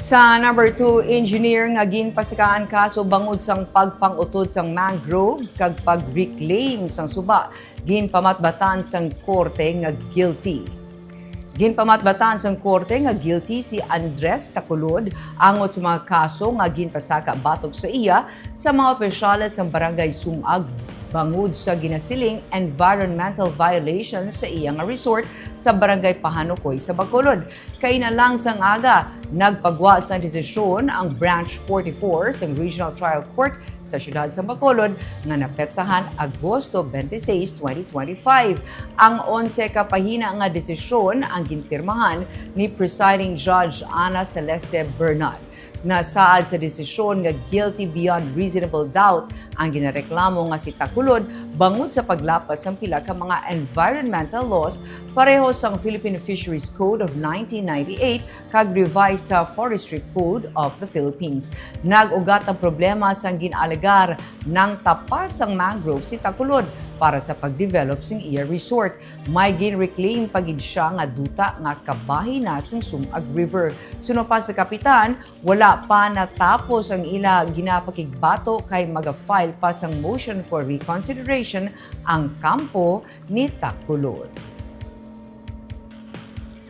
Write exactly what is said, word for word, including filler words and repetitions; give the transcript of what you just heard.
Sa number two, engineer nga ginpasakaan kaso bangod sang pagpang-utod sang mangroves kag pag-reclaim sang suba, ginpamatbatan sang korte nga guilty. Ginpamatbatan sang korte nga guilty si Andres Taculod angot sa mga kaso nga ginpasaka batok sa iya sa mga opisyales sang Barangay Sumag bangod sa ginasiling environmental violations sa iya nga resort sa Barangay Pahanukoy sa Bacolod. Kaina lang sang aga, nagpagwa sang desisyon ang Branch forty-four sang Regional Trial Court sa siyudad sang Bacolod nga napetsahan Agosto twenty-six, twenty twenty-five. Ang onse ka pahina nga desisyon ang ginpirmahan ni Presiding Judge Ana Celeste Bernal. Nasaad sa desisyon nga guilty beyond reasonable doubt ang ginareklamo nga si Taculod bangod sa paglapas sang pila ka mga environmental laws pareho sang Philippine Fisheries Code of nineteen ninety-eight kag Revised, uh, Forestry Code of the Philippines. Nag-ugat ang problema sang gin-alegar nang tapas sang mangrove si Taculod para sa pagdevelop sing iya resort. May gin-reclaim pa gid sia nga duta nga kabahin na sang Sumag River. Suno pa sa kapitan, wala pa natapos ang ila ginapakigbato kay maga-file pa sang motion for reconsideration ang kampo ni Taculod.